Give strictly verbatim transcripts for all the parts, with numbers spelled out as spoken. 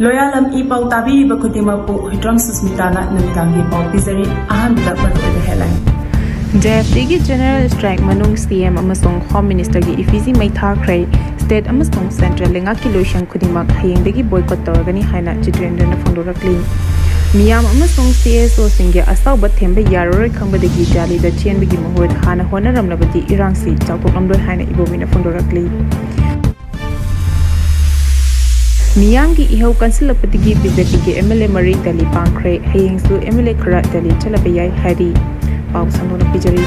ꯂꯣꯌꯥꯂꯝ E ꯄꯥꯎ ꯇꯥꯕꯤꯔꯤꯕ ꯈꯨꯗꯤꯡꯃꯛꯄꯨ ꯍꯨꯏꯗ꯭ꯔꯣꯝ ꯁꯨꯁꯃꯤꯇꯥꯅ ꯅꯨꯃꯤꯗꯥꯡꯒꯤ ꯄꯥꯎ ꯄꯤꯖꯔꯤ꯫ ꯑꯍꯥꯟꯕꯗ ꯃꯔꯨꯑꯣꯏꯕ headline꯫ J F Tꯒꯤ General Strike ꯃꯅꯨꯡ C M ꯑꯃꯁꯨꯡ Home Ministerꯒꯤ effigy ꯃꯩ ꯊꯥꯈ꯭ꯔꯦ꯫ State ꯑꯃꯁꯨꯡ Central ꯂꯩꯉꯥꯛꯀꯤ ꯂꯣꯏꯁꯪ ꯈꯨꯗꯤꯡꯃꯛ ꯍꯌꯦꯡꯗꯒꯤ boycott ꯇꯧꯔꯒꯅꯤ ꯍꯥꯏꯅ ꯖꯤꯇꯦꯟꯗ꯭ꯔꯅ ꯐꯣꯡꯗꯣꯔꯛꯂꯤ꯫ ꯃꯤꯌꯥꯝ ꯑꯃꯁꯨꯡ C S Oꯁꯤꯡꯒꯤ ꯑꯁꯥꯎꯕ ꯊꯦꯝꯕ ꯌꯥꯔꯔꯣꯏ ꯈꯪꯕꯗꯒꯤ ꯗꯦꯜꯂꯤꯗ ꯆꯦꯟꯕꯒꯤ ꯃꯍꯨꯠ ꯍꯥꯟꯅ ꯍꯣꯠꯅꯔꯝꯂꯕꯗꯤ ꯏꯔꯥꯡꯁꯤ ꯆꯥꯎꯊꯣꯛꯂꯝꯂꯣꯏ ꯍꯥꯏꯅ ꯏꯕꯣꯕꯤꯅ ꯐꯣꯡꯗꯣꯔꯛꯂꯤ꯫ ꯃꯤꯌꯥꯝꯒꯤ ꯏꯍꯧ ꯀꯟꯁꯤꯜꯂꯛꯄꯗꯒꯤ B J Pꯒꯤ M L A ꯃꯔꯤ ꯗꯦꯜꯂꯤ ꯄꯥꯡꯈ꯭ꯔꯦ꯫ ꯍꯌꯦꯡꯁꯨ M L A ꯈꯔ ꯗꯦꯜꯂꯤ ꯆꯠꯂꯕ ꯌꯥꯏ ꯍꯥꯏꯔꯤ꯫ ꯄꯥꯎ ꯁꯟꯗꯣꯛꯅ ꯄꯤꯖꯔꯤ꯫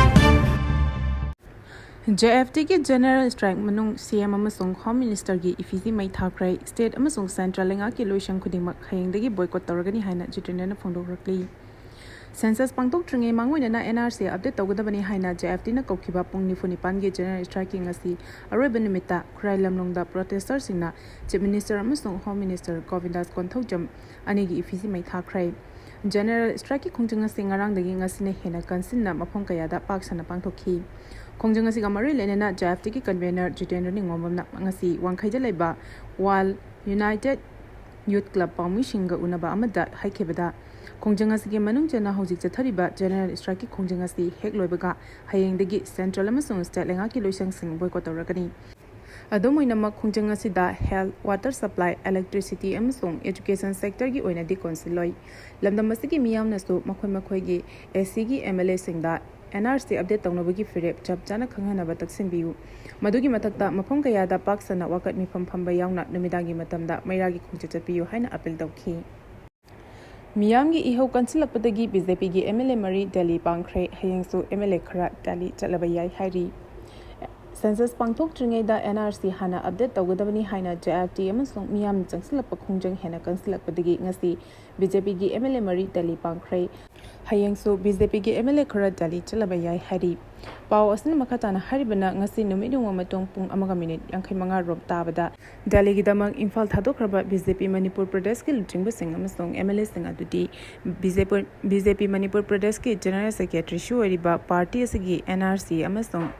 J F Tꯒꯤ General Strike ꯃꯅꯨꯡ C M ꯑꯃꯁꯨꯡ Home Ministerꯒꯤ effigy ꯃꯩ ꯊꯥꯈ꯭ꯔꯦ꯫ State ꯑꯃꯁꯨꯡ Central ꯂꯩꯉꯥꯛꯀꯤ ꯂꯣꯏꯁꯪ ꯈꯨꯗꯤꯡꯃꯛ ꯍꯌꯦꯡꯗꯒꯤ boycott ꯇꯧꯔꯒꯅꯤ ꯍꯥꯏꯅ ꯖꯤꯇꯦꯟꯗ꯭ꯔꯅ ꯐꯣꯡꯗꯣꯛꯂꯛꯂꯤ꯫ Census ꯄꯥꯡꯊꯣꯛꯇ꯭ꯔꯤꯉꯩ ꯃꯥꯡꯑꯣꯏꯅꯅ N R C update ꯇꯧꯒꯗꯕꯅꯤ ꯍꯥꯏꯅ J F Tꯅ ꯀꯧꯈꯤꯕ ꯄꯨꯡ ꯅꯤꯐꯨ ꯅꯤꯄꯥꯟꯒꯤ General Strikeꯀꯤ ꯉꯁꯤ ꯑꯔꯣꯏꯕ ꯅꯨꯃꯤꯠꯇ ꯈꯨꯔꯥꯏ ꯂꯝꯂꯣꯡꯗ protestersꯁꯤꯡꯅ Chief Minister ꯑꯃꯁꯨꯡ Home Minister ꯒꯣꯕꯤꯟꯗꯥꯁ ꯀꯣꯟꯊꯧꯖꯝ ꯑꯅꯤꯒꯤ effigy ꯃꯩ ꯊꯥꯈ꯭ꯔꯦ꯫ General Strikeꯀꯤ ꯈꯣꯡꯖꯪ ꯑꯁꯤ ꯉꯔꯥꯡꯗꯒꯤ ꯉꯁꯤꯅ ꯍꯦꯟꯅ ꯀꯟꯁꯤꯟꯅ ꯃꯐꯝ ꯀꯌꯥꯗ ꯄꯥꯛ ꯁꯟꯅ ꯄꯥꯡꯊꯣꯛꯈꯤ꯫ ꯈꯣꯡꯖꯪ ꯑꯁꯤꯒ ꯃꯔꯤ ꯂꯩꯅꯅ J F Tꯒꯤ convener ꯖꯤꯇꯦꯟꯗ꯭ꯔ ꯅꯤꯡꯉꯣꯝꯕꯝꯅ ꯉꯁꯤ ꯋꯥꯡꯈꯩꯗ ꯂꯩꯕ World United Youth Club ꯄꯥꯎꯃꯤꯁꯤꯡꯒ ꯎꯅꯕ ꯑꯃꯗ ꯍꯥꯏꯈꯤꯕꯗ, ꯈꯣꯡꯖꯪ ꯑꯁꯤꯒꯤ ꯃꯅꯨꯡ ꯆꯟꯅ ꯍꯧꯖꯤꯛ ꯆꯠꯊꯔꯤꯕ General Strikeꯀꯤ ꯈꯣꯡꯖꯪ ꯑꯁꯤ ꯍꯦꯛ ꯂꯣꯏꯕꯒ ꯍꯌꯦꯡꯗꯒꯤ Central ꯑꯃꯁꯨꯡ State ꯂꯩꯉꯥꯛꯀꯤ ꯂꯣꯏꯁꯪꯁꯤꯡ boycott ꯇꯧꯔꯒꯅꯤ꯫ ꯑꯗꯨꯝ ꯑꯣꯏꯅꯃꯛ, ꯈꯣꯡꯖꯪ ꯑꯁꯤꯗ health, water supply, electricity ꯑꯃꯁꯨꯡ education sectorꯒꯤ ꯑꯣꯏꯅꯗꯤ ꯀꯣꯟꯁꯤꯜꯂꯣꯏ꯫ ꯂꯝꯗꯝ ꯑꯁꯤꯒꯤ ꯃꯤꯌꯥꯝꯅꯁꯨ ꯃꯈꯣꯏ ꯃꯈꯣꯏꯒꯤ A Cꯒꯤ M L Aꯁꯤꯡꯗ N R C update ꯇꯧꯅꯕꯒꯤ ꯐꯤꯔꯦꯞ ꯆꯞ ꯆꯥꯅ ꯈꯪꯍꯟꯅꯕ ꯇꯛꯁꯤꯟꯕꯤꯌꯨ꯫ ꯃꯗꯨꯒꯤ ꯃꯊꯛꯇ, ꯃꯐꯝ ꯀꯌꯥꯗ ꯄꯥꯛ ꯁꯟꯅ ꯋꯥꯀꯠ ꯃꯤꯐꯝ ꯐꯝꯕ ꯌꯥꯎꯅ ꯅꯨꯃꯤꯗꯥꯡꯒꯤ ꯃꯇꯝꯗ ꯃꯩꯔꯥꯒꯤ ꯈꯣꯡꯆꯠ ꯆꯠꯄꯤꯌꯨ ꯍꯥꯏꯅ appeal ꯇꯧꯈꯤ꯫ ꯃꯤꯌꯥꯝꯒꯤ ꯏꯍꯧ ꯀꯟꯁꯤꯜꯂꯛꯄꯗꯒꯤ B J Pꯒꯤ M L A ꯃꯔꯤ ꯗꯦꯜꯂꯤ ꯄꯥꯡꯈ꯭ꯔꯦ꯫ ꯍꯌꯦꯡꯁꯨ M L A ꯈꯔ ꯗꯦꯜꯂꯤ ꯆꯠꯂꯕ ꯌꯥꯏ ꯍꯥꯏꯔꯤ꯫ Census ꯄꯥꯡꯊꯣꯛꯇ꯭ꯔꯤꯉꯩꯗ N R C ꯍꯥꯟꯅ update ꯇꯧꯒꯗꯕꯅꯤ ꯍꯥꯏꯅ J F T ꯑꯃꯁꯨꯡ ꯃꯤꯌꯥꯝꯅ ꯆꯪꯁꯤꯜꯂꯛꯄ ꯈꯣꯡꯖꯪ ꯍꯦꯟꯅ ꯀꯟꯁꯤꯜꯂꯛꯄꯗꯒꯤ ꯉꯁꯤ B J Pꯒꯤ M L A ꯃꯔꯤ ꯗꯦꯜꯂꯤ ꯄꯥꯡꯈ꯭ꯔꯦ꯫ ꯍꯌꯦꯡꯁꯨ B J Pꯒꯤ M L A ꯈꯔ ꯗꯦꯜꯂꯤ ꯆꯠꯂꯕ ꯌꯥꯏ ꯍꯥꯏꯔꯤ꯫ ꯄꯥꯎ ꯑꯁꯤꯅ ꯃꯈꯥ ꯇꯥꯅ ꯍꯥꯏꯔꯤꯕꯅ, ꯉꯁꯤ ꯅꯨꯃꯤꯠ ꯌꯨꯡꯕ ꯃꯇꯨꯡ ꯄꯨꯡ ꯑꯃꯒ ꯃꯤꯅꯤꯠ ꯌꯥꯡꯈꯩ ꯃꯉꯥ ꯔꯣꯝ ꯇꯥꯕꯗ ꯗꯦꯜꯂꯤꯒꯤꯗꯃꯛ Imphal ꯊꯥꯗꯣꯛꯈ꯭ꯔꯕ B J P Manipur ꯄ꯭ꯔꯗꯦꯁꯀꯤ ꯂꯨꯆꯤꯡꯕꯁꯤꯡ ꯑꯃꯁꯨꯡ M L Aꯁꯤꯡ ꯑꯗꯨꯗꯤ B J P, B J P Manipur ꯄ꯭ꯔꯗꯦꯁꯀꯤ General Secretaryꯁꯨ ꯑꯣꯏꯔꯤꯕ party ꯑꯁꯤꯒꯤ N R C ꯑꯃꯁꯨꯡ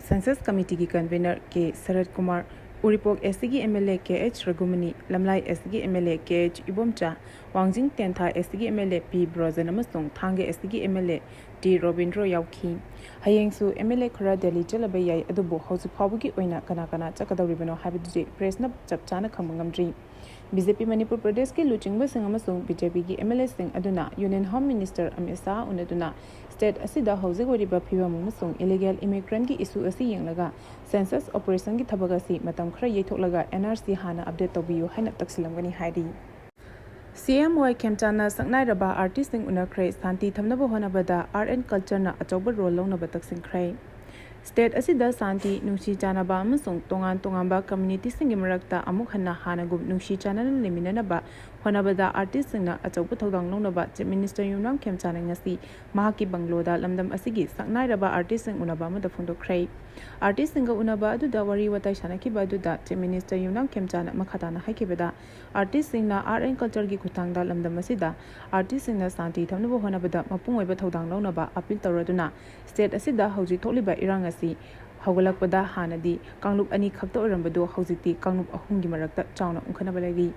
Census Committeeꯒꯤ convener K ꯁꯔꯠ ꯀꯨꯃꯥꯔ, ꯎꯔꯤꯄꯣꯛ ꯑꯦꯁ ꯇꯤꯒꯤ M L A K H Raghumani, Lamlai S ꯇꯤꯒꯤ M L A K H Ibomcha, Wangjing Tentha ꯑꯦꯁ ꯇꯤꯒꯤ ꯑꯦꯝ ꯑꯦꯜ ꯑꯦ ꯄꯤ ꯕ꯭ꯔꯣꯖꯟ ꯑꯃꯁꯨꯡ ꯊꯥꯡꯒ ꯑꯦꯁ ꯇꯤꯒꯤ M L A T Robindro ꯌꯥꯎꯈꯤ꯫ ꯍꯌꯦꯡꯁꯨ ꯑꯦꯝ ꯑꯦꯜ ꯑꯦ ꯈꯔ ꯗꯦꯜꯂꯤ ꯆꯠꯂꯕ ꯌꯥꯏ, ꯑꯗꯨꯕꯨ ꯍꯧꯖꯤꯛ ꯐꯥꯎꯕꯒꯤ ꯑꯣꯏꯅ ꯀꯅꯥ ꯀꯅꯥ ꯆꯠꯀꯗꯧꯔꯤꯕꯅꯣ ꯍꯥꯏꯕꯗꯨꯗꯤ ꯄ꯭ꯔꯦꯁꯅ ꯆꯞ ꯆꯥꯅ ꯈꯪꯕ ꯉꯝꯗ꯭ꯔꯤ꯫ ꯕꯤ ꯖꯦ ꯄꯤ ꯃꯅꯤꯄꯨꯔ ꯄ꯭ꯔꯗꯦꯁꯀꯤ ꯂꯨꯆꯤꯡꯕꯁꯤꯡ ꯑꯃꯁꯨꯡ ꯕꯤ ꯖꯦ ꯄꯤꯒꯤ ꯑꯦꯝ ꯑꯦꯜ ꯑꯦꯁꯤꯡ ꯑꯗꯨꯅ union home minister Amit Shah ꯎꯅꯗꯨꯅ ꯁ꯭ꯇꯦꯠ ꯑꯁꯤꯗ ꯍꯧꯖꯤꯛ ꯑꯣꯏꯔꯤꯕ ꯐꯤꯕꯝ ꯑꯃꯁꯨꯡ ꯏꯂꯤꯒꯦꯜ ꯏꯃꯤꯒ꯭ꯔꯦꯟꯠꯀꯤ ꯏꯁꯨ ꯑꯁꯤ ꯌꯦꯡꯂꯒ ꯁꯦꯟꯁꯁ ꯑꯣꯄꯔꯦꯁꯟꯒꯤ ꯊꯕꯛ ꯑꯁꯤ ꯃꯇꯝ ꯈꯔ ꯌꯩꯊꯣꯛꯂꯒ ꯑꯦꯟ ꯑꯥꯔ ꯁꯤ ꯍꯥꯟꯅ ꯑꯞꯗꯦꯠ ꯇꯧꯕꯤꯌꯨ ꯍꯥꯏꯅ ꯇꯛꯁꯤꯜꯂꯝꯒꯅꯤ ꯍꯥꯏꯔꯤ꯫ ꯁꯤ ꯑꯦꯝ ꯋꯥꯏ ꯈꯦꯝꯆꯥꯟꯅ ꯁꯛꯅꯥꯏꯔꯕ ꯑꯥꯔꯇꯤꯁꯁꯤꯡ ꯎꯅꯈ꯭ꯔꯦ꯫ ꯁꯥꯟꯇꯤ ꯊꯝꯅꯕ ꯍꯣꯠꯅꯕꯗ ꯑꯥꯔꯠ ꯑꯦꯟ ꯀꯜꯆꯔꯅ ꯑꯆꯧꯕ ꯔꯣꯜ ꯂꯧꯅꯕ ꯇꯛꯁꯤꯟꯈ꯭ꯔꯦ꯫ ꯁ꯭ꯇꯦꯠ ꯑꯁꯤꯗ ꯁꯥꯟꯇꯤ, ꯅꯨꯡꯁꯤ ꯆꯥꯟꯅꯕ ꯑꯃꯁꯨꯡ ꯇꯣꯉꯥꯟ ꯇꯣꯉꯥꯟꯕ ꯀꯝꯃ꯭ꯌꯨꯅꯤꯇꯤꯁꯤꯡꯒꯤ ꯃꯔꯛꯇ ꯑꯃꯨꯛ ꯍꯟꯅ ꯍꯥꯟꯅꯒꯨꯝ ꯅꯨꯡꯁꯤ ꯆꯥꯟꯅꯅ ꯂꯩꯃꯤꯟꯅꯅꯕ ꯍꯣꯠꯅꯕꯗ ꯑꯥꯔꯇꯤꯁꯁꯤꯡꯅ ꯑꯆꯧꯕ ꯊꯧꯗꯥꯡ ꯂꯧꯅꯕ ꯆꯤꯐ ꯃꯤꯅꯤꯁꯇꯔ ꯌꯨꯝꯅꯥꯝ ꯈꯦꯝꯆꯥꯟꯅ ꯉꯁꯤ ꯃꯍꯥꯛꯀꯤ ꯕꯪꯒ꯭ꯂꯣꯗ ꯂꯝꯗꯝ ꯑꯁꯤꯒꯤ ꯁꯛꯅꯥꯏꯔꯕ ꯑꯥꯔꯇꯤꯁꯁꯤꯡ ꯎꯅꯕ ꯑꯃꯗ ꯐꯣꯡꯗꯣꯛꯈ꯭ꯔꯦ꯫ ꯑꯥꯔꯇꯤꯁꯁꯤꯡꯒ ꯎꯅꯕ ꯑꯗꯨꯗ ꯋꯥꯔꯤ ꯋꯥꯇꯥꯏ ꯁꯥꯟꯅꯈꯤꯕ ꯑꯗꯨꯗ ꯆꯤꯐ ꯃꯤꯅꯤꯁꯇꯔ ꯌꯨꯝꯅꯥꯝ ꯈꯦꯝꯆꯥꯟꯅ ꯃꯈꯥ ꯇꯥꯅ ꯍꯥꯏꯈꯤꯕꯗ, ꯑꯥꯔꯇꯤꯁꯁꯤꯡꯅ ꯑꯥꯔꯠ ꯑꯦꯟ ꯀꯜꯆꯔꯒꯤ ꯈꯨꯠꯊꯥꯡꯗ ꯂꯝꯗꯝ ꯑꯁꯤꯗ ꯑꯥꯔꯇꯤꯁꯁꯤꯡꯅ ꯁꯥꯟꯇꯤ ꯊꯝꯅꯕ ꯍꯣꯠꯅꯕꯗ ꯃꯄꯨꯡ ꯑꯣꯏꯕ ꯊꯧꯗꯥꯡ ꯂꯧꯅꯕ ꯑꯄꯤꯜ ꯇꯧꯔꯗꯨꯅ, ꯁ꯭ꯇꯦꯠ ꯑꯁꯤꯗ ꯍꯧꯖꯤꯛ ꯊꯣꯛꯂꯤꯕ ꯏꯔꯥꯡ ꯑꯁꯤ ꯍꯧꯒꯠꯂꯛꯄꯗ ꯍꯥꯟꯅꯗꯤ ꯀꯥꯡꯂꯨꯞ ꯑꯅꯤ ꯈꯛꯇ ꯑꯣꯏꯔꯝꯕꯗꯨ ꯍꯧꯖꯤꯛꯇꯤ ꯀꯥꯡꯂꯨꯞ ꯑꯍꯨꯝꯒꯤ ꯃꯔꯛꯇ ꯆꯥꯎꯅ ꯎꯪꯈꯠꯅꯕ ꯂꯩꯔꯤ꯫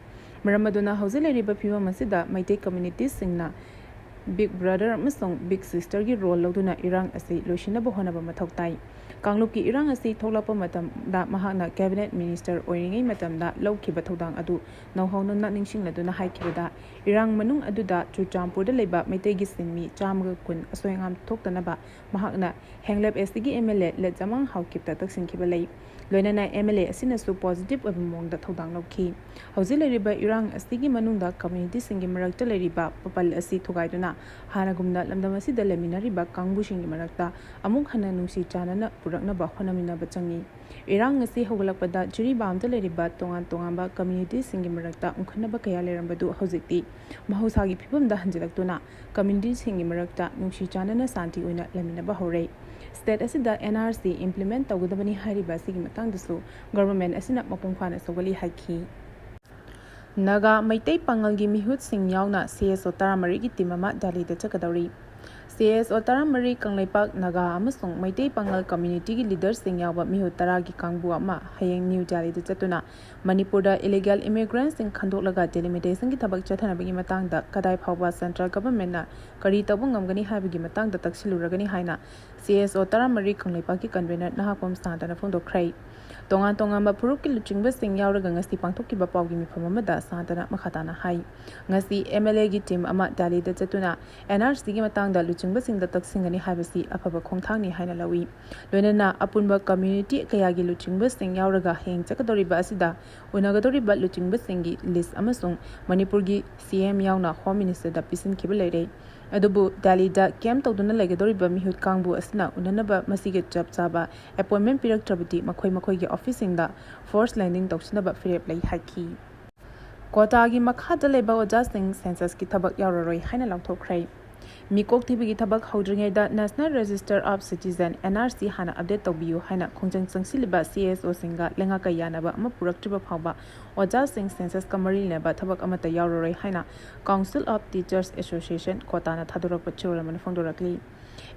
ꯃꯔꯝ ꯑꯗꯨꯅ ꯍꯧꯖꯤꯛ ꯂꯩꯔꯤꯕ ꯐꯤꯕꯝ ꯑꯁꯤꯗ ꯃꯩꯇꯩ ꯀꯝꯃ꯭ꯌꯨꯅꯤꯇꯤꯁꯤꯡꯅ ꯕꯤꯒ ꯕ꯭ꯔꯗꯔ ꯑꯃꯁꯨꯡ ꯕꯤꯒ ꯁꯤꯁꯇꯔꯒꯤ ꯔꯣꯜ ꯂꯧꯗꯨꯅ ꯏꯔꯥꯡ ꯑꯁꯤ ꯂꯣꯏꯁꯤꯟꯅꯕ ꯍꯣꯠꯅꯕ ꯃꯊꯧ ꯇꯥꯏ꯫ ꯀꯥꯡꯂꯨꯞꯀꯤ ꯏꯔꯥꯡ ꯑꯁꯤ ꯊꯣꯛꯂꯛꯄ ꯃꯇꯝꯗ ꯃꯍꯥꯛꯅ ꯀꯦꯕꯤꯅꯦꯠ ꯃꯤꯅꯤꯁꯇꯔ ꯑꯣꯏꯔꯤꯉꯩ ꯃꯇꯝꯗ ꯂꯧꯈꯤꯕ ꯊꯧꯗꯥꯡ ꯑꯗꯨ ꯅꯧꯍꯧꯅꯅ ꯅꯤꯡꯁꯤꯡꯂꯗꯨꯅ ꯍꯥꯏꯈꯤꯕꯗ, ꯏꯔꯥꯡ ꯃꯅꯨꯡ ꯑꯗꯨꯗ ꯆꯨꯔꯆꯥꯟꯄꯨꯔꯗ ꯂꯩꯕ ꯃꯩꯇꯩꯒꯤ ꯁꯤꯟꯃꯤ ꯆꯥꯝꯃꯒ ꯀꯨꯟ ꯑꯁꯣꯏ ꯑꯉꯥꯝ ꯊꯣꯛꯇꯅꯕ ꯃꯍꯥꯛꯅ ꯍꯦꯡꯂꯦꯞ ꯑꯦꯁ ꯇꯤꯒꯤ ꯑꯦꯝ ꯑꯦꯜ ꯑꯦ ꯂꯦꯠꯖꯃꯥꯡ ꯍꯥꯎꯀꯤꯞꯇ ꯇꯛꯁꯤꯟꯈꯤꯕ ꯂꯩ꯫ ꯂꯣꯏꯅꯅ ꯑꯦꯝ ꯑꯦꯜ ꯑꯦ ꯑꯁꯤꯅꯁꯨ ꯄꯣꯖꯤꯇꯤꯚ ꯑꯣꯏꯕ ꯃꯑꯣꯡꯗ ꯊꯧꯗꯥꯡ ꯂꯧꯈꯤ꯫ ꯍꯧꯖꯤꯛ ꯂꯩꯔꯤꯕ ꯏꯔꯥꯡ ꯑꯁꯤꯒꯤ ꯃꯅꯨꯡꯗ ꯀꯝꯃ꯭ꯌꯨꯅꯤꯇꯤꯁꯤꯡꯒꯤ ꯃꯔꯛꯇ ꯂꯩꯔꯤꯕ ꯄꯄꯜ ꯑꯁꯤ ꯊꯨꯒꯥꯏꯗꯨꯅ ꯍꯥꯟꯅꯒꯨꯝꯅ ꯂꯝꯗꯝ ꯑꯁꯤꯗ ꯂꯩꯃꯤꯟꯅꯔꯤꯕ ꯀꯥꯡꯕꯨꯁꯤꯡꯒꯤ ꯃꯔꯛꯇ ꯑꯃꯨꯛ ꯍꯟꯅ ꯅꯨꯡꯁꯤ ꯆꯥꯟꯅꯅ ꯄꯨꯔꯛꯅꯕ ꯍꯣꯠꯅꯃꯤꯟꯅꯕ ꯆꯪꯏ꯫ ꯏꯔꯥꯡ ꯑꯁꯤ ꯍꯧꯒꯠꯂꯛꯄꯗ ꯖꯤꯔꯤꯕꯥꯝꯗ ꯂꯩꯔꯤꯕ ꯇꯣꯉꯥꯟ ꯇꯣꯉꯥꯟꯕ ꯀꯝꯃ꯭ꯌꯨꯅꯤꯇꯤꯁꯤꯡꯒꯤ ꯃꯔꯛꯇ ꯎꯪꯈꯠꯅꯕ ꯀꯌꯥ ꯂꯩꯔꯝꯕꯗꯨ ꯍꯧꯖꯤꯛꯇꯤ ꯃꯍꯧꯁꯥꯒꯤ ꯐꯤꯕꯝꯗ ꯍꯟꯖꯤꯜꯂꯛꯇꯨꯅ ꯀꯝꯃ꯭ꯌꯨꯅꯤꯇꯤꯁꯤꯡꯒꯤ ꯃꯔꯛꯇ ꯅꯨꯡꯁꯤ ꯆꯥꯟꯅꯅ ꯁꯥꯟꯇꯤ ꯑꯣꯏꯅ ꯂꯩꯃꯤꯟꯅꯕ ꯍꯧꯔꯦ꯫ ꯁ꯭ꯇꯦꯠ ꯑꯁꯤꯗ ꯑꯦꯟ ꯑꯥꯔ ꯁꯤ ꯏꯝꯄ꯭ꯂꯤꯃꯦꯟꯠ ꯇꯧꯒꯗꯕꯅꯤ ꯍꯥꯏꯔꯤꯕ ꯑꯁꯤꯒꯤ ꯃꯇꯥꯡꯗꯁꯨ ꯒꯚꯔꯟꯃꯦꯟꯠ ꯑꯁꯤꯅ ꯃꯄꯨꯡ ꯐꯥꯅ ꯁꯧꯒꯠꯂꯤ ꯍꯥꯏꯈꯤ꯫ ꯅꯥꯒꯥ ꯃꯩꯇꯩ ꯄꯥꯉꯜꯒꯤ ꯃꯤꯍꯨꯠꯁꯤꯡ ꯌꯥꯎꯅ ꯁꯤ ꯑꯦꯁ ꯑꯣ ꯇꯔꯥꯃꯔꯤꯒꯤ ꯇꯤꯝ ꯑꯃ ꯗꯦꯜꯂꯤꯗ ꯆꯠꯀꯗꯧꯔꯤ꯫ ꯁꯤ ꯑꯦꯁ ꯑꯣ ꯇꯔꯥꯃꯔꯤ, ꯀꯪꯂꯩꯄꯥꯛ ꯅꯥꯒꯥ ꯑꯃꯁꯨꯡ ꯃꯩꯇꯩ ꯄꯥꯉꯜ ꯀꯝꯃ꯭ꯌꯨꯅꯤꯇꯤꯒꯤ ꯂꯤꯗꯔꯁꯤꯡ ꯌꯥꯎꯕ ꯃꯤꯍꯨꯠ ꯇꯔꯥꯒꯤ ꯀꯥꯡꯕꯨ ꯑꯃ ꯍꯌꯦꯡ ꯅ꯭ꯌꯨ ꯗꯦꯜꯂꯤꯗ ꯆꯠꯇꯨꯅ ꯃꯅꯤꯄꯨꯔꯗ ꯏꯂꯤꯒꯦꯜ ꯏꯃꯤꯒ꯭ꯔꯦꯟꯁꯤꯡ ꯈꯟꯗꯣꯛꯂꯒ ꯗꯤꯂꯤꯃꯤꯇꯦꯁꯟꯒꯤ ꯊꯕꯛ ꯆꯠꯊꯅꯕꯒꯤ ꯃꯇꯥꯡꯗ ꯀꯗꯥꯏ ꯐꯥꯎꯕ ꯁꯦꯟꯇ꯭ꯔꯦꯜ ꯒꯚꯔꯟꯃꯦꯟꯠꯅ ꯀꯔꯤ ꯇꯧꯕ ꯉꯝꯒꯅꯤ ꯍꯥꯏꯕꯒꯤ ꯃꯇꯥꯡꯗ ꯇꯛꯁꯤꯜꯂꯨꯔꯒꯅꯤ ꯍꯥꯏꯅ ꯁꯤ ꯑꯦꯁ ꯑꯣ ꯇꯔꯥꯃꯔꯤ ꯀꯪꯂꯩꯄꯥꯛꯀꯤ ꯀꯟꯚꯦꯅꯔ ꯅꯍꯥꯄꯣꯝ ꯁꯥꯟꯇꯅ ꯐꯣꯡꯗꯣꯛꯈ꯭ꯔꯦ꯫ ꯇꯣꯉꯥꯟ ꯇꯣꯉꯥꯟꯕ ꯐꯨꯔꯨꯞꯀꯤ ꯂꯨꯆꯤꯡꯕꯁꯤꯡ ꯌꯥꯎꯔꯒ ꯉꯁꯤ ꯄꯥꯡꯊꯣꯛꯈꯤꯕ ꯄꯥꯎꯒꯤ ꯃꯤꯐꯝ ꯑꯃꯗ ꯁꯥꯟꯇꯅ ꯃꯈꯥ ꯇꯥꯅ ꯍꯥꯏ, ꯉꯁꯤ ꯑꯦꯝ ꯑꯦꯜ ꯑꯦꯒꯤ ꯇꯤꯝ ꯑꯃ ꯗꯦꯜꯂꯤꯗ ꯆꯠꯇꯨꯅ ꯑꯦꯟ ꯑꯥꯔ ꯁꯤꯒꯤ ꯃꯇꯥꯡꯗ ꯂꯨꯆꯤꯡꯕꯁꯤꯡꯗ ꯇꯛꯁꯤꯟꯒꯅꯤ ꯍꯥꯏꯕꯁꯤ ꯑꯐꯕ ꯈꯣꯡꯊꯥꯡꯅꯤ ꯍꯥꯏꯅ ꯂꯧꯏ꯫ ꯂꯣꯏꯅꯅ ꯑꯄꯨꯟꯕ ꯀꯝꯃ꯭ꯌꯨꯅꯤꯇꯤ ꯀꯌꯥꯒꯤ ꯂꯨꯆꯤꯡꯕꯁꯤꯡ ꯌꯥꯎꯔꯒ ꯍꯌꯦꯡ ꯆꯠꯀꯗꯧꯔꯤꯕ ꯑꯁꯤꯗ ꯎꯅꯒꯗꯧꯔꯤꯕ ꯂꯨꯆꯤꯡꯕꯁꯤꯡꯒꯤ ꯂꯤꯁ ꯑꯃꯁꯨꯡ ꯃꯅꯤꯄꯨꯔꯒꯤ ꯁꯤ ꯑꯦꯝ ꯌꯥꯎꯅ ꯍꯣꯝ ꯃꯤꯅꯤꯁꯇꯔꯗ ꯄꯤꯁꯤꯟꯈꯤꯕ ꯂꯩꯔꯦ꯫ ꯑꯗꯨꯕꯨ ꯗꯦꯜꯂꯤꯗ ꯀꯦꯝꯞ ꯇꯧꯗꯨꯅ ꯂꯩꯒꯗꯧꯔꯤꯕ ꯃꯤꯍꯨꯠ ꯀꯥꯡꯕꯨ ꯑꯁꯤꯅ ꯎꯅꯅꯕ ꯃꯁꯤꯒꯤ ꯆꯞ ꯆꯥꯕ ꯑꯦꯄꯣꯏꯟꯃꯦꯟꯠ ꯄꯤꯔꯛꯇ꯭ꯔꯕꯗꯤ ꯃꯈꯣꯏ ꯃꯈꯣꯏꯒꯤ ꯑꯣꯐꯤꯁꯁꯤꯡꯗ ꯐꯣꯔꯁ ꯂꯦꯟꯗꯤꯡ ꯇꯧꯁꯤꯟꯅꯕ ꯐꯤꯔꯦꯞ ꯂꯩ ꯍꯥꯏꯈꯤ꯫ ꯀꯣꯇꯥꯒꯤ ꯃꯈꯥꯗ ꯂꯩꯕ ꯑꯣꯖꯥꯁꯤꯡ ꯁꯦꯟꯁꯁꯀꯤ ꯊꯕꯛ ꯌꯥꯎꯔꯔꯣꯏ ꯍꯥꯏꯅ ꯂꯥꯎꯊꯣꯛꯈ꯭ꯔꯦ꯫ ꯃꯤꯀꯣꯛ ꯊꯤꯕꯒꯤ ꯊꯕꯛ ꯍꯧꯗ꯭ꯔꯤꯉꯩꯗ National Register of Citizen, N R C, ꯍꯥꯟꯅ ꯑꯞꯗꯦꯠ ꯇꯧꯕꯤꯌꯨ ꯍꯥꯏꯅ ꯈꯣꯡꯖꯪ ꯆꯪꯁꯤꯜꯂꯤꯕ ꯁꯤ ꯑꯦꯁ ꯑꯣꯁꯤꯡꯒ ꯂꯩꯉꯥꯛꯀ ꯌꯥꯅꯕ ꯑꯃ ꯄꯨꯔꯛꯇ꯭ꯔꯤꯕ ꯐꯥꯎꯕ ꯑꯣꯖꯥꯁꯤꯡ ꯁꯦꯟꯁꯁꯀ ꯃꯔꯤ ꯂꯩꯅꯕ ꯊꯕꯛ ꯑꯃꯠꯇ ꯌꯥꯎꯔꯔꯣꯏ ꯍꯥꯏꯅ Council of Teachers Association, ꯀꯣꯇꯥꯅ ꯊꯥꯗꯣꯔꯛꯄ ꯆꯦꯔꯣꯜ ꯑꯃꯅ ꯐꯣꯡꯗꯣꯔꯛꯂꯤ꯫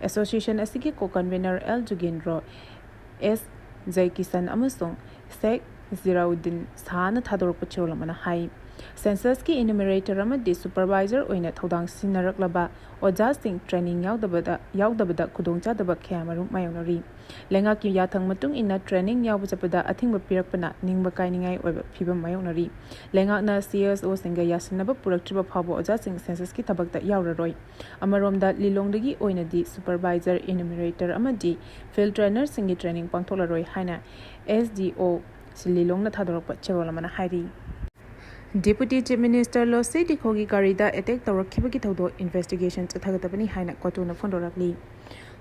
ꯑꯦꯁꯣꯁꯤꯌꯦꯁꯟ ꯑꯁꯤꯒꯤ ꯀꯣ ꯀꯟꯚꯦꯅꯔ ꯑꯦꯜ ꯖꯨꯒꯦꯟꯗ꯭ꯔꯣ ꯑꯦꯁ ꯖꯩꯀꯤꯁꯟ ꯑꯃꯁꯨꯡ ꯁꯦꯈ ꯖꯤꯔꯥꯎꯗꯤꯟ ꯁꯥꯍꯅ ꯊꯥꯗꯣꯔꯛꯄ ꯆꯦꯔꯣꯜ ꯑꯃꯅ ꯍꯥꯏ, ꯁꯦꯟꯁꯁꯀꯤ ꯏꯅꯨꯃꯦꯔꯦꯇꯔ ꯑꯃꯗꯤ ꯁꯨꯄꯔꯚꯥꯏꯖꯔ ꯑꯣꯏꯅ ꯊꯧꯗꯥꯡ ꯁꯤꯟꯅꯔꯛꯂꯕ ꯑꯣꯖꯥꯁꯤꯡ ꯇ꯭ꯔꯦꯅꯤꯡ ꯌꯥꯎꯗꯕꯗ, ꯌꯥꯎꯗꯕꯗ ꯈꯨꯗꯣꯡꯆꯥꯗꯕ ꯀꯌꯥꯃꯔꯨꯝ ꯃꯥꯌꯣꯛꯅꯔꯤ꯫ ꯂꯩꯉꯥꯛꯀꯤ ꯌꯥꯊꯪ ꯃꯇꯨꯡ ꯏꯟꯅ ꯇ꯭ꯔꯦꯅꯤꯡ ꯌꯥꯎꯕ ꯆꯠꯄꯗ ꯑꯊꯤꯡꯕ ꯄꯤꯔꯛꯄꯅ ꯅꯤꯡꯕ ꯀꯥꯏꯅꯤꯡꯉꯥꯏ ꯑꯣꯏꯕ ꯐꯤꯕꯝ ꯃꯥꯌꯣꯛꯅꯔꯤ꯫ ꯂꯩꯉꯥꯛꯅ ꯁꯤ ꯑꯦꯁ ꯑꯣꯁꯤꯡꯒ ꯌꯥꯁꯤꯟꯅꯕ ꯄꯨꯔꯛꯇ꯭ꯔꯤꯕ ꯐꯥꯎꯕ ꯑꯣꯖꯥꯁꯤꯡ ꯁꯦꯟꯁꯁꯀꯤ ꯊꯕꯛꯇ ꯌꯥꯎꯔꯔꯣꯏ꯫ ꯑꯃꯔꯣꯝꯗ, ꯂꯤꯂꯣꯡꯗꯒꯤ ꯑꯣꯏꯅꯗꯤ ꯁꯨꯄꯔꯚꯥꯏꯖꯔ, ꯏꯅꯨꯃꯦꯔꯦꯇꯔ ꯑꯃꯗꯤ ꯐꯤꯜꯗ ꯇ꯭ꯔꯦꯅꯔꯁꯤꯡꯒꯤ ꯇ꯭ꯔꯦꯅꯤꯡ ꯄꯥꯡꯊꯣꯛꯂꯔꯣꯏ ꯍꯥꯏꯅ ꯑꯦꯁ ꯗꯤ ꯑꯣ ꯁꯤ ꯂꯤꯂꯣꯡꯅ ꯊꯥꯗꯣꯔꯛꯄ ꯆꯦꯔꯣꯜ ꯑꯃꯅ ꯍꯥꯏꯔꯤ꯫ ꯗꯦꯄꯨꯇꯤ ꯆꯤꯐ ꯃꯤꯅꯤꯁꯇꯔ ꯂꯣꯁꯤ ꯗꯤꯈꯣꯒꯤ ꯒꯥꯔꯤꯗ ꯑꯦꯇꯦꯛ ꯇꯧꯔꯛꯈꯤꯕꯒꯤ ꯊꯧꯗꯣꯛ ꯏꯟꯚꯦꯁꯇꯤꯒꯦꯁꯟ ꯆꯠꯊꯒꯗꯕꯅꯤ ꯍꯥꯏꯅ ꯀꯣꯇꯨꯅ ꯐꯣꯡꯗꯣꯔꯛꯂꯤ꯫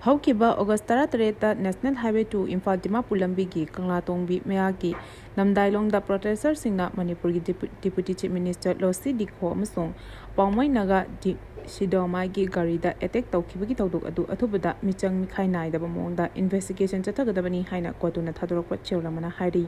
ꯍꯧꯈꯤꯕ ꯑꯣꯒꯁ ꯇꯔꯥꯇꯔꯦꯠꯇ national highway two Imphal Dimapur ꯂꯝꯕꯤꯒꯤ ꯀꯪꯂꯥꯇꯣꯡꯕꯤ ꯃꯌꯥꯒꯤ ꯅꯝꯗꯥꯏꯂꯣꯡꯗ ꯄ꯭ꯔꯣꯇꯦꯁꯇꯔꯁꯤꯡꯅ ꯃꯅꯤꯄꯨꯔꯒꯤ deputy-, deputy chief minister Losii Dikho ꯑꯃꯁꯨꯡ ꯄꯥꯎꯃꯩ ꯅꯥꯒꯥ ꯗꯤ-, ꯁꯤꯗꯣ ꯃꯥꯒꯤ ꯒꯥꯔꯤꯗ ꯑꯦꯇꯦꯛ ꯇꯧꯈꯤꯕꯒꯤ ꯊꯧꯗꯣꯛ ꯑꯗꯨ ꯑꯊꯨꯕꯗ ꯃꯤꯆꯪ ꯃꯤꯈꯥꯏ ꯅꯥꯏꯗꯕ ꯃꯑꯣꯡꯗ ꯏꯟꯚꯦꯁꯇꯤꯒꯦꯁꯟ ꯆꯠꯊꯒꯗꯕꯅꯤ ꯍꯥꯏꯅ ꯀꯣꯇꯨꯅ ꯊꯥꯗꯣꯔꯛꯄ ꯆꯦꯔꯣꯜ ꯑꯃꯅ ꯍꯥꯏꯔꯤ꯫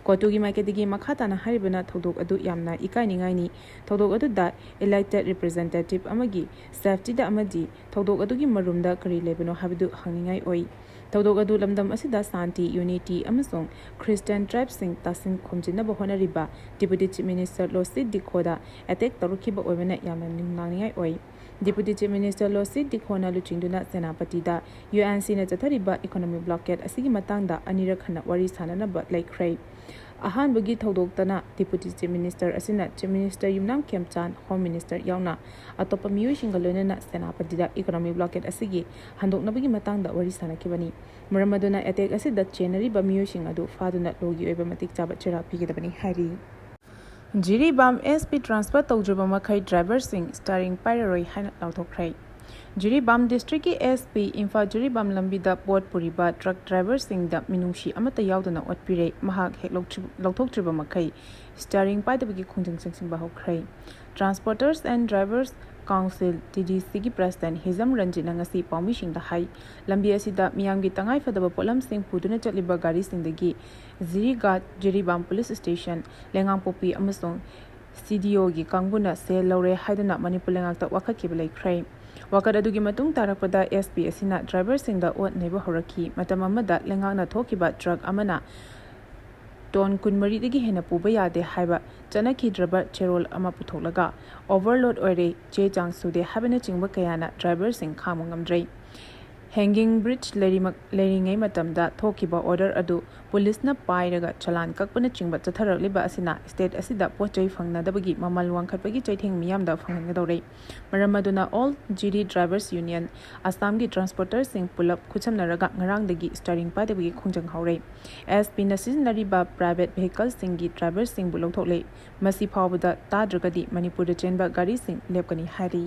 ꯀꯣꯇꯨꯒꯤ ꯃꯥꯏꯀꯩꯗꯒꯤ ꯃꯈꯥ ꯇꯥꯅ ꯍꯥꯏꯔꯤꯕꯅ ꯊꯧꯗꯣꯛ ꯑꯗꯨ ꯌꯥꯝꯅ ꯏꯀꯥꯏꯅꯤꯡꯉꯥꯏꯅꯤ꯫ ꯊꯧꯗꯣꯛ ꯑꯗꯨꯗ ꯏꯂꯦꯛꯇꯦꯗ ꯔꯤꯄ꯭ꯔꯖꯦꯟꯇꯦꯇꯤꯚ ꯑꯃꯒꯤ ꯁꯦꯐꯇꯤꯗ ꯑꯃꯗꯤ ꯊꯧꯗꯣꯛ ꯑꯗꯨꯒꯤ ꯃꯔꯨꯝꯗ ꯀꯔꯤ ꯂꯩꯕꯅꯣ ꯍꯥꯏꯕꯗꯨ ꯍꯪꯅꯤꯡꯉꯥꯏ ꯑꯣꯏ꯫ ꯊꯧꯗꯣꯛ ꯑꯗꯨ ꯂꯝꯗꯝ ꯑꯁꯤꯗ ꯁꯥꯟꯇꯤ, ꯌꯨꯅꯤꯇꯤ ꯑꯃꯁꯨꯡ ꯈ꯭ꯔꯤꯁꯇꯤꯌꯥꯟ ꯇ꯭ꯔꯥꯏꯕꯁꯤꯡ ꯇꯥꯁꯤꯟ ꯈꯣꯝꯖꯤꯟꯅꯕ ꯍꯣꯠꯅꯔꯤꯕ ꯗꯤꯄꯨꯇꯤ ꯆꯤꯐ ꯃꯤꯅꯤꯁꯇꯔ ꯂꯣꯁꯤꯠ ꯗꯤꯈꯣꯗ ꯑꯦꯇꯦꯛ ꯇꯧꯔꯛꯈꯤꯕ ꯑꯣꯏꯕꯅ ꯌꯥꯝꯅ ꯅꯨꯡꯅꯥꯡꯅꯤꯡꯉꯥꯏ ꯑꯣꯏ꯫ ꯗꯤꯄꯨꯇꯤ ꯆꯤꯐ ꯃꯤꯅꯤꯁꯇꯔ ꯂꯣꯁꯤꯠ ꯗꯤꯈꯣꯅ ꯂꯨꯆꯤꯡꯗꯨꯅ ꯁꯦꯅꯥꯄꯇꯤꯗ ꯌꯨ ꯑꯦꯟ ꯁꯤꯅ ꯆꯠꯊꯔꯤꯕ ꯏꯀꯣꯅꯣꯃꯤꯛ ꯕ꯭ꯂꯣꯀꯦꯗ ꯑꯁꯤꯒꯤ ꯃꯇꯥꯡꯗ ꯑꯅꯤꯔꯛ ꯍꯟꯅ ꯋꯥꯔꯤ ꯁꯥꯅꯅꯕ ꯂꯩꯈ꯭ꯔꯦ꯫ ꯑꯍꯥꯟꯕꯒꯤ ꯊꯧꯗꯣꯛꯇꯅ ꯗꯤꯄꯨꯇꯤ ꯆꯤꯐ ꯃꯤꯅꯤꯁꯇꯔ ꯑꯁꯤꯅ ꯆꯤꯐ ꯃꯤꯅꯤꯁꯇꯔ ꯌꯨꯝꯅꯥꯝ ꯈꯦꯝꯆꯥꯟ, ꯍꯣꯝ ꯃꯤꯅꯤꯁꯇꯔ ꯌꯥꯎꯅ ꯑꯇꯣꯞꯄ ꯃꯤꯑꯣꯏꯁꯤꯡꯒ ꯂꯣꯏꯅꯅ ꯁꯦꯅꯥꯄꯇꯤꯗ ꯏꯀꯣꯅꯣꯃꯤꯛ ꯕ꯭ꯂꯣꯀꯦꯗ ꯑꯁꯤꯒꯤ ꯍꯟꯗꯣꯛꯅꯕꯒꯤ ꯃꯇꯥꯡꯗ ꯋꯥꯔꯤ ꯁꯥꯅꯈꯤꯕꯅꯤ꯫ ꯃꯔꯝ ꯑꯗꯨꯅ ꯑꯦꯇꯦꯛ ꯑꯁꯤꯗ ꯆꯦꯟꯅꯔꯤꯕ ꯃꯤꯑꯣꯏꯁꯤꯡ ꯑꯗꯨ ꯐꯥꯗꯨꯅ ꯂꯣꯒꯤ ꯑꯣꯏꯕ ꯃꯇꯤꯛ ꯆꯥꯕ ꯆꯩꯔꯥꯛ ꯄꯤꯒꯗꯕꯅꯤ ꯍꯥꯏꯔꯤ꯫ ꯖꯤꯔꯤꯕꯥꯝ ꯑꯦꯁ ꯄꯤ ꯇ꯭ꯔꯥꯟꯁꯐꯔ ꯇꯧꯗ꯭ꯔꯤꯕ ꯃꯈꯩ ꯗ꯭ꯔꯥꯏꯚꯔꯁꯤꯡ ꯁ꯭ꯇꯤꯌꯔꯤꯡ ꯄꯥꯏꯔꯔꯣꯏ ꯍꯥꯏꯅ ꯂꯥꯎꯊꯣꯛꯈ꯭ꯔꯦ꯫ ꯖꯤꯔꯤꯕꯥꯝ ꯗꯤꯁꯇ꯭ꯔꯤꯛꯀꯤ ꯑꯦꯁ ꯄꯤ ꯏꯝꯐꯥꯜ ꯖꯤꯔꯤꯕꯥꯝ ꯂꯝꯕꯤꯗ ꯄꯣꯠ ꯄꯨꯔꯤꯕ ꯇ꯭ꯔꯛ ꯗ꯭ꯔꯥꯏꯚꯔꯁꯤꯡꯗ ꯃꯤꯅꯨꯡꯁꯤ ꯑꯃꯠꯇ ꯌꯥꯎꯗꯅ ꯑꯣꯠꯄꯤꯔꯦ꯫ ꯃꯍꯥꯛ ꯍꯦꯛ ꯂꯧꯊꯣꯛꯇ꯭ꯔꯤ-, ꯂꯧꯊꯣꯛꯇ꯭ꯔꯤꯕ ꯃꯈꯩ ꯁ꯭ꯇꯤꯌꯔꯤꯡ ꯄꯥꯏꯗꯕꯒꯤ ꯈꯣꯡꯖꯪ ꯆꯪꯁꯤꯟꯕ ꯍꯧꯈ꯭ꯔꯦ꯫ Transporters and Drivers Council, T D ꯁꯤꯒꯤ ꯄ꯭ꯔꯦꯁꯤꯗꯦꯟꯠ ꯍꯤꯖꯝ ꯔꯟꯖꯤꯠꯅ ꯉꯁꯤ ꯄꯥꯎꯃꯤꯁꯤꯡꯗ ꯍꯥꯏ, ꯂꯝꯕꯤ ꯑꯁꯤꯗ ꯃꯤꯌꯥꯝꯒꯤ ꯇꯉꯥꯏꯐꯗꯕ ꯄꯣꯠꯂꯝꯁꯤꯡ ꯄꯨꯗꯨꯅ ꯆꯠꯂꯤꯕ ꯒꯥꯔꯤꯁꯤꯡꯗꯒꯤ ꯖꯤꯔꯤꯒꯥꯠ, ꯖꯤꯔꯤꯕꯥꯝ ꯄꯨꯂꯤꯁ ꯁ꯭ꯇꯦꯁꯟ, ꯂꯩꯉꯥꯡꯄꯣꯛꯄꯤ ꯑꯃꯁꯨꯡ ꯁꯤ ꯗꯤ ꯑꯣꯒꯤ ꯀꯥꯡꯕꯨꯅ ꯁꯦꯜ ꯂꯧꯔꯦ ꯍꯥꯏꯗꯨꯅ ꯃꯅꯤꯄꯨꯔ ꯂꯩꯉꯥꯛꯇ ꯋꯥꯀꯠꯈꯤꯕ ꯂꯩꯈ꯭ꯔꯦ꯫ ꯋꯥꯀꯠ ꯑꯗꯨꯒꯤ ꯃꯇꯨꯡ ꯇꯥꯔꯛꯄꯗ ꯑꯦꯁ ꯄꯤ ꯑꯁꯤꯅ ꯗ꯭ꯔꯥꯏꯚꯔꯁꯤꯡꯗ ꯑꯣꯠ ꯅꯩꯕ ꯍꯧꯔꯛꯈꯤ꯫ ꯃꯇꯝ ꯑꯃꯗ ꯂꯩꯉꯥꯛꯅ ꯊꯣꯛꯈꯤꯕ ꯇ꯭ꯔꯛ ꯑꯃꯅ ꯇꯣꯟ ꯀꯨꯟꯃꯔꯤꯗꯒꯤ ꯍꯦꯟꯅ ꯄꯨꯕ ꯌꯥꯗꯦ ꯍꯥꯏꯕ ꯆꯠꯅꯈꯤꯗ꯭ꯔꯕ ꯆꯦꯔꯣꯜ ꯑꯃ ꯄꯨꯊꯣꯛꯂꯒ, ꯑꯣꯚꯔꯂꯣꯗ ꯑꯣꯏꯔꯦ, ꯆꯦ ꯆꯥꯡ ꯁꯨꯗꯦ ꯍꯥꯏꯕꯅꯆꯤꯡꯕ ꯀꯌꯥꯅ ꯗ꯭ꯔꯥꯏꯚꯔꯁꯤꯡ ꯈꯥꯡꯕ ꯉꯝꯗ꯭ꯔꯦ꯫ ꯍꯦꯡꯒꯤꯡ ꯕ꯭ꯔꯤꯖ ꯂꯩꯔꯤꯃꯛ-, ꯂꯩꯔꯤꯉꯩ ꯃꯇꯝꯗ ꯊꯣꯛꯈꯤꯕ ꯑꯣꯔꯗꯔ ꯑꯗꯨ ꯄꯨꯂꯤꯁꯅ ꯄꯥꯏꯔꯒ ꯆꯂꯥꯟ ꯀꯛꯄꯅꯆꯤꯡꯕ ꯆꯠꯊꯔꯛꯂꯤꯕ ꯑꯁꯤꯅ ꯁ꯭ꯇꯦꯠ ꯑꯁꯤꯗ ꯄꯣꯠ ꯆꯩ ꯐꯪꯅꯗꯕꯒꯤ ꯃꯃꯜ ꯋꯥꯡꯈꯠꯄꯒꯤ ꯆꯩꯊꯦꯡ ꯃꯤꯌꯥꯝꯗ ꯐꯪꯍꯟꯒꯗꯧꯔꯦ꯫ ꯃꯔꯝ ꯑꯗꯨꯅ All G D Drivers Union, ꯑꯁꯥꯝꯒꯤ ꯇ꯭ꯔꯥꯟꯁꯄꯣꯔꯇꯔꯁꯤꯡ ꯄꯨꯂꯞ ꯈꯨꯠꯁꯝꯅꯔꯒ ꯉꯔꯥꯡꯗꯒꯤ ꯁ꯭ꯇꯤꯌꯔꯤꯡ ꯄꯥꯏꯗꯕꯒꯤ ꯈꯣꯡꯖꯪ ꯍꯧꯔꯦ꯫ ꯑꯦꯁ ꯄꯤꯅ ꯁꯤꯖꯤꯟꯅꯔꯤꯕ ꯄ꯭ꯔꯥꯏꯚꯦꯠ ꯚꯦꯍꯤꯀꯜꯁꯤꯡꯒꯤ ꯗ꯭ꯔꯥꯏꯚꯔꯁꯤꯡꯕꯨ ꯂꯧꯊꯣꯛꯂꯦ꯫ ꯃꯁꯤ ꯐꯥꯎꯕꯗ ꯇꯥꯗ꯭ꯔꯒꯗꯤ ꯃꯅꯤꯄꯨꯔꯗ ꯆꯦꯟꯕ ꯒꯥꯔꯤꯁꯤꯡ ꯂꯦꯞꯀꯅꯤ ꯍꯥꯏꯔꯤ꯫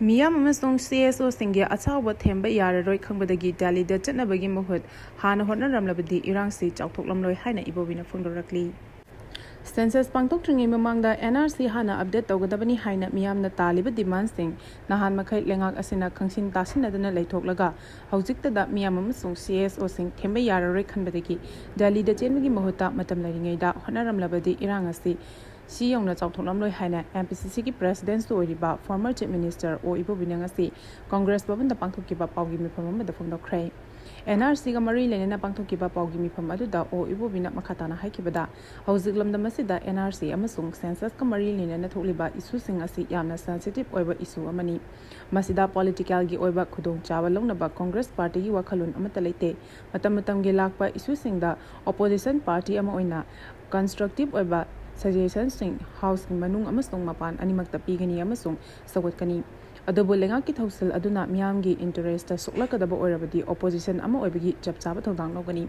ꯃꯤꯌꯥꯝ ꯑꯃꯁꯨꯡ ꯁꯤ ꯑꯦꯁ ꯑꯣꯁꯤꯡꯒꯤ ꯑꯆꯥꯎꯕ ꯊꯦꯝꯕ ꯌꯥꯔꯔꯣꯏ ꯈꯪꯕꯗꯒꯤ ꯗꯦꯜꯂꯤꯗ ꯆꯠꯅꯕꯒꯤ ꯃꯍꯨꯠ ꯍꯥꯟꯅ ꯍꯣꯠꯅꯔꯝꯂꯕꯗꯤ ꯏꯔꯥꯡꯁꯤ ꯆꯥꯎꯊꯣꯛꯂꯝꯂꯣꯏ ꯍꯥꯏꯅ ꯏꯕꯣꯕꯤꯅ ꯐꯣꯡꯗꯣꯔꯛꯂꯤ꯫ Census ꯄꯥꯡꯊꯣꯛꯇ꯭ꯔꯤꯉꯩ ꯃꯃꯥꯡꯗ N R C ꯍꯥꯟꯅ update ꯇꯧꯒꯗꯕꯅꯤ ꯍꯥꯏꯅ ꯃꯤꯌꯥꯝꯅ ꯇꯥꯜꯂꯤꯕ demandꯁꯤꯡ ꯅꯍꯥꯟ ꯃꯈꯩ ꯂꯩꯉꯥꯛ ꯑꯁꯤꯅ ꯈꯪꯁꯤꯟ ꯇꯥꯁꯤꯟꯅꯗꯅ ꯂꯩꯊꯣꯛꯂꯒ ꯍꯧꯖꯤꯛꯇꯗ ꯃꯤꯌꯥꯝ ꯑꯃꯁꯨꯡ C S Oꯁꯤꯡ ꯊꯦꯝꯕ ꯌꯥꯔꯔꯣꯏ ꯈꯟꯕꯗꯒꯤ ꯗꯦꯜꯂꯤꯗ ꯆꯦꯟꯕꯒꯤ ꯃꯍꯨꯠꯇ ꯃꯇꯝ ꯂꯩꯔꯤꯉꯩꯗ ꯍꯣꯠꯅꯔꯝꯂꯕꯗꯤ ꯏꯔꯥꯡ ꯑꯁꯤ ꯁꯤ ꯌꯧꯅ ꯆꯥꯎꯊꯣꯛꯂꯝꯂꯣꯏ ꯍꯥꯏꯅ M P C Cꯒꯤ Presidentꯁꯨ ꯑꯣꯏꯔꯤꯕ former Chief Minister O Ibobi ꯉꯁꯤ Congress ꯚꯕꯟꯗ ꯄꯥꯡꯊꯣꯛꯈꯤꯕ ꯄꯥꯎꯒꯤ ꯃꯤꯐꯝ ꯑꯃꯗ ꯐꯣꯡꯗꯣꯛꯈ꯭ꯔꯦ꯫ N R Cꯒ ꯃꯔꯤ ꯂꯩꯅꯅ ꯄꯥꯡꯊꯣꯛꯈꯤꯕ ꯄꯥꯎꯒꯤ ꯃꯤꯐꯝ ꯑꯗꯨꯗ O Ibobiꯅ ꯃꯈꯥ ꯇꯥꯅ ꯍꯥꯏꯈꯤꯕꯗ, ꯍꯧꯖꯤꯛ ꯂꯝꯗꯝ ꯑꯁꯤꯗ N R C ꯑꯃꯁꯨꯡ Censusꯀ ꯃꯔꯤ ꯂꯩꯅꯅ ꯊꯣꯛꯂꯤꯕ issueꯁꯤꯡ ꯑꯁꯤ ꯌꯥꯝꯅ sensitive ꯑꯣꯏꯕ issue ꯑꯃꯅꯤ꯫ ꯃꯁꯤꯗ politicalꯒꯤ ꯑꯣꯏꯕ ꯈꯨꯗꯣꯡꯆꯥꯕ ꯂꯧꯅꯕ Congress Partyꯒꯤ ꯋꯥꯈꯜꯂꯣꯟ ꯑꯃꯠꯇ ꯂꯩꯇꯦ꯫ ꯃꯇꯝ ꯃꯇꯝꯒꯤ ꯂꯥꯛꯄ issueꯁꯤꯡꯗ opposition party ꯑꯃ ꯑꯣꯏꯅ constructive ꯑꯣꯏꯕ suggestionꯁꯤꯡ Houseꯀꯤ ꯃꯅꯨꯡ ꯑꯃꯁꯨꯡ ꯃꯄꯥꯟ ꯑꯅꯤꯃꯛꯇ ꯄꯤꯒꯅꯤ ꯑꯃꯁꯨꯡ ꯁꯧꯒꯠꯀꯅꯤ꯫ ꯑꯗꯨꯕꯨ ꯂꯩꯉꯥꯛꯀꯤ ꯊꯧꯁꯤꯜ ꯑꯗꯨꯅ ꯃꯤꯌꯥꯝꯒꯤ interestꯇ ꯁꯣꯛꯂꯛꯀꯗꯕ ꯑꯣꯏꯔꯕꯗꯤ opposition ꯑꯃ ꯑꯣꯏꯕꯒꯤ ꯆꯞ ꯆꯥꯕ ꯊꯧꯗꯥꯡ ꯂꯧꯒꯅꯤ꯫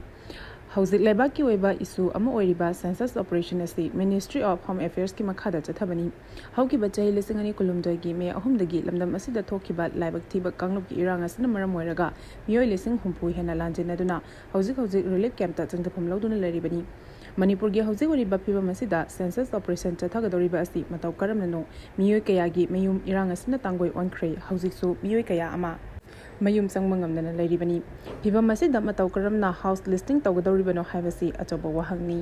ꯍꯧꯖꯤꯛ ꯂꯩꯕꯥꯛꯀꯤ ꯑꯣꯏꯕ issue ꯑꯃ ꯑꯣꯏꯔꯤꯕ Census operation ꯑꯁꯤ Ministry of Home Affairsꯀꯤ ꯃꯈꯥꯗ ꯆꯠꯊꯕꯅꯤ꯫ ꯍꯧꯈꯤꯕ ꯆꯍꯤ ꯂꯤꯁꯤꯡ ꯑꯅꯤ ꯀꯨꯟꯍꯨꯝꯗꯣꯏꯒꯤ May ꯑꯍꯨꯝꯗꯒꯤ ꯂꯝꯗꯝ ꯑꯁꯤꯗ ꯊꯣꯛꯈꯤꯕ ꯂꯥꯏꯕꯛ ꯊꯤꯕ ꯀꯥꯡꯂꯨꯞꯀꯤ ꯏꯔꯥꯡ ꯑꯁꯤꯅ ꯃꯔꯝ ꯑꯣꯏꯔꯒ ꯃꯤꯑꯣꯏ ꯂꯤꯁꯤꯡ ꯍꯨꯝꯐꯨ ꯍꯦꯟꯅ ꯂꯥꯟꯖꯦꯟꯅꯗꯨꯅ ꯍꯧꯖꯤꯛ ꯍꯧꯖꯤꯛ relief campꯇ ꯆꯪꯖꯐꯝ ꯂꯧꯗꯨꯅ ꯂꯩꯔꯤꯕꯅꯤ꯫ ꯃꯅꯤꯄꯨꯔꯒꯤ ꯍꯧꯖꯤꯛ ꯑꯣꯏꯔꯤꯕ ꯐꯤꯕꯝ ꯑꯁꯤꯗ Census operation ꯆꯠꯊꯒꯗꯧꯔꯤꯕ ꯑꯁꯤ ꯃꯇꯧ ꯀꯔꯝꯅꯅꯣ? ꯃꯤꯑꯣꯏ ꯀꯌꯥꯒꯤ ꯃꯌꯨꯝ ꯏꯔꯥꯡ ꯑꯁꯤꯅ ꯇꯥꯡꯒꯣꯏ ꯑꯣꯟꯈ꯭ꯔꯦ꯫ ꯍꯧꯖꯤꯛꯁꯨ ꯃꯤꯑꯣꯏ ꯀꯌꯥ ꯑꯃ ꯃꯌꯨꯝ ꯆꯪꯕ ꯉꯝꯗꯅ ꯂꯩꯔꯤꯕꯅꯤ꯫ ꯐꯤꯕꯝ ꯑꯁꯤꯗ ꯃꯇꯧ ꯀꯔꯝꯅ house listing ꯇꯧꯒꯗꯧꯔꯤꯕꯅꯣ ꯍꯥꯏꯕꯁꯤ ꯑꯆꯧꯕ ꯋꯥꯍꯪꯅꯤ꯫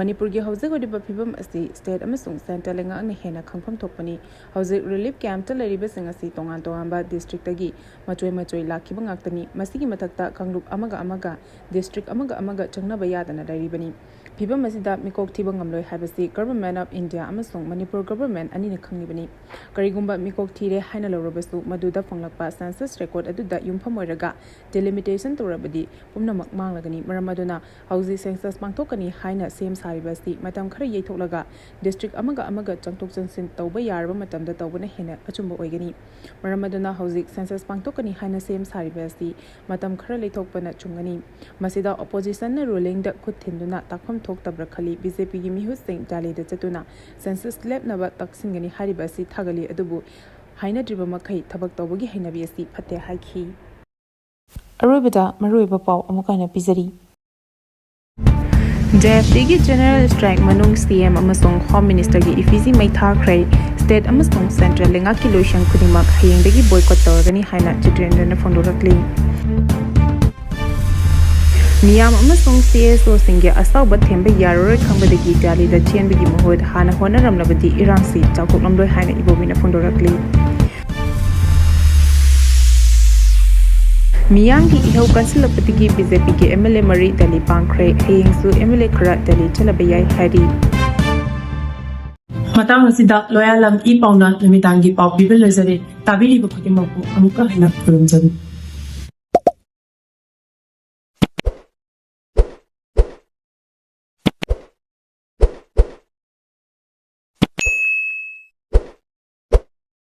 ꯃꯅꯤꯄꯨꯔꯒꯤ ꯍꯧꯖꯤꯛ ꯑꯣꯏꯔꯤꯕ ꯐꯤꯕꯝ ꯑꯁꯤ state ꯑꯃꯁꯨꯡ centre ꯂꯩꯉꯥꯛꯅ ꯍꯦꯟꯅ ꯈꯪꯐꯝ ꯊꯣꯛꯄꯅꯤ꯫ ꯍꯧꯖꯤꯛ relief campꯇ ꯂꯩꯔꯤꯕꯁꯤꯡ ꯑꯁꯤ ꯇꯣꯉꯥꯟ ꯇꯣꯉꯥꯟꯕ districtꯇꯒꯤ ꯃꯆꯣꯏ ꯃꯆꯣꯏ ꯂꯥꯛꯈꯤꯕ ꯉꯥꯛꯇꯅꯤ꯫ ꯃꯁꯤꯒꯤ ꯃꯊꯛꯇ ꯀꯥꯡꯂꯨꯞ ꯑꯃꯒ ꯑꯃꯒ, district ꯑꯃꯒ ꯑꯃꯒ ꯆꯪꯅꯕ ꯌꯥꯗꯅ ꯂꯩꯔꯤꯕꯅꯤ꯫ ꯐꯤꯕꯝ ꯑꯁꯤꯗ ꯃꯤꯀꯣꯛ ꯊꯤꯕ ꯉꯝꯂꯣꯏ ꯍꯥꯏꯕꯁꯤ Government of India ꯑꯃꯁꯨꯡ ꯃꯅꯤꯄꯨꯔ government ꯑꯅꯤꯅ ꯈꯪꯂꯤꯕꯅꯤ꯫ ꯀꯔꯤꯒꯨꯝꯕ ꯃꯤꯀꯣꯛ ꯊꯤꯔꯦ ꯍꯥꯏꯅ ꯂꯧꯔꯕꯁꯨ, ꯃꯗꯨꯗ ꯐꯪꯂꯛꯄ census record ꯑꯗꯨꯗ ꯌꯨꯝꯐꯝ ꯑꯣꯏꯔꯒ delimitation ꯇꯧꯔꯕꯗꯤ ꯄꯨꯝꯅꯃꯛ ꯃꯥꯡꯂꯒꯅꯤ꯫ ꯃꯔꯝ ꯑꯗꯨꯅ ꯍꯧꯖꯤꯛ census ꯄꯥꯡꯊꯣꯛꯀꯅꯤ ꯍꯥꯏꯅ ꯁꯦꯝ ꯁꯥꯔꯤꯕ ꯑꯁꯤ ꯃꯇꯝ ꯈꯔ ꯌꯩꯊꯣꯛꯂꯒ district ꯑꯃꯒ ꯑꯃꯒ ꯆꯪꯊꯣꯛ ꯆꯪꯁꯤꯟ ꯇꯧꯕ ꯌꯥꯔꯕ ꯃꯇꯝꯗ ꯇꯧꯕꯅ ꯍꯦꯟꯅ ꯑꯆꯨꯝꯕ ꯑꯣꯏꯒꯅꯤ꯫ ꯃꯔꯝ ꯑꯗꯨꯅ ꯍꯧꯖꯤꯛ census ꯄꯥꯡꯊꯣꯛꯀꯅꯤ ꯍꯥꯏꯅ ꯁꯦꯝ ꯁꯥꯔꯤꯕ ꯑꯁꯤ ꯃꯇꯝ ꯈꯔ ꯂꯩꯊꯣꯛꯄꯅ ꯆꯨꯝꯒꯅꯤ꯫ ꯃꯁꯤꯗ oppositionꯅ rulingꯗ ꯈꯨꯠ ꯊꯤꯟꯗꯨꯅ ꯇꯥꯛꯐꯝ ꯊꯣꯛꯇꯕ꯭ꯔꯥ ꯈꯜꯂꯤ꯫ BJPꯒꯤ ꯃꯤꯍꯨꯠꯁꯤꯡ ꯗꯦꯜꯂꯤꯗ ꯆꯠꯇꯨꯅ census ꯂꯦꯞꯅꯕ ꯇꯛꯁꯤꯟꯒꯅꯤ ꯍꯥꯏꯔꯤꯕ ꯑꯁꯤ ꯊꯥꯒꯠꯂꯤ, ꯑꯗꯨꯕꯨ ꯍꯥꯏꯅꯗ꯭ꯔꯤꯕ ꯃꯈꯩ ꯊꯕꯛ ꯇꯧꯕꯒꯤ ꯍꯩꯅꯕꯤ ꯑꯁꯤ ꯐꯠꯇꯦ ꯍꯥꯏꯈꯤ꯫ ꯑꯔꯣꯏꯕꯗ ꯃꯔꯨꯑꯣꯏꯕ ꯄꯥꯎ ꯑꯃꯨꯛ ꯍꯟꯅ ꯄꯤꯖꯔꯤ꯫ ꯖꯦ ꯑꯦꯐ ꯇꯤꯒꯤ ꯖꯦꯅꯔꯦꯜ ꯁ꯭ꯇ꯭ꯔꯥꯏꯛ ꯃꯅꯨꯡ ꯁꯤ ꯑꯦꯝ ꯑꯃꯁꯨꯡ ꯍꯣꯝ ꯃꯤꯅꯤꯁꯇꯔꯒꯤ ꯏꯐꯤꯖꯤ ꯃꯩ ꯊꯥꯈ꯭ꯔꯦ꯫ ꯁ꯭ꯇꯦꯠ ꯑꯃꯁꯨꯡ ꯁꯦꯟꯇ꯭ꯔꯦꯜ ꯂꯩꯉꯥꯛꯀꯤ ꯂꯣꯏꯁꯪ ꯈꯨꯗꯤꯡꯃꯛ ꯍꯌꯦꯡꯗꯒꯤ ꯕꯣꯏꯀꯣꯠ ꯇꯧꯔꯒꯅꯤ ꯍꯥꯏꯅ ꯖꯤꯇꯦꯟꯗ꯭ꯔꯅ ꯐꯣꯡꯗꯣꯔꯛꯂꯤ꯫ ꯃꯤꯌꯥꯝ ꯑꯃꯁꯨꯡ ꯁꯤ ꯑꯦꯁ ꯑꯣꯁꯤꯡꯒꯤ ꯑꯁꯥꯎꯕ ꯊꯦꯝꯕ ꯌꯥꯔꯔꯣꯏ ꯈꯪꯕꯗꯒꯤ ꯗꯦꯜꯂꯤꯗ ꯆꯦꯟꯕꯒꯤ ꯃꯍꯨꯠ ꯍꯥꯟꯅ ꯍꯣꯠꯅꯔꯝꯂꯕꯗꯤ ꯏꯔꯥꯡꯁꯤ ꯆꯥꯎꯊꯣꯛꯂꯝꯂꯣꯏ ꯍꯥꯏꯅ ꯏꯕꯣꯕꯤꯅ ꯐꯣꯡꯗꯣꯔꯛꯂꯤ꯫ ꯃꯤꯌꯥꯝꯒꯤ ꯏꯍꯧ ꯀꯟꯁꯤꯜꯂꯛꯄꯗꯒꯤ ꯕꯤ ꯖꯦ ꯄꯤꯒꯤ ꯑꯦꯝ ꯑꯦꯜ ꯑꯦ ꯃꯔꯤ ꯗꯦꯜꯂꯤ ꯄꯥꯡꯈ꯭ꯔꯦ꯫ ꯍꯌꯦꯡꯁꯨ ꯑꯦꯝ ꯑꯦꯜ ꯑꯦ ꯈꯔ ꯗꯦꯜꯂꯤ ꯆꯠꯂꯕ ꯌꯥꯏ ꯍꯥꯏꯔꯤ꯫ ꯃꯇꯥꯡ ꯑꯁꯤꯗ ꯂꯣꯌꯥꯂꯝ ꯏ ꯄꯥꯎꯅ ꯅꯨꯃꯤꯗꯥꯡꯒꯤ ꯄꯥꯎ ꯄꯤꯕ ꯂꯣꯏꯖꯔꯦ꯫ ꯇꯥꯕꯤꯔꯤꯕ ꯈꯨꯗꯤꯡꯃꯛꯄꯨ ꯑꯃꯨꯛꯀ ꯍꯟꯅ ꯈꯨꯔꯨꯝꯖꯔꯤ꯫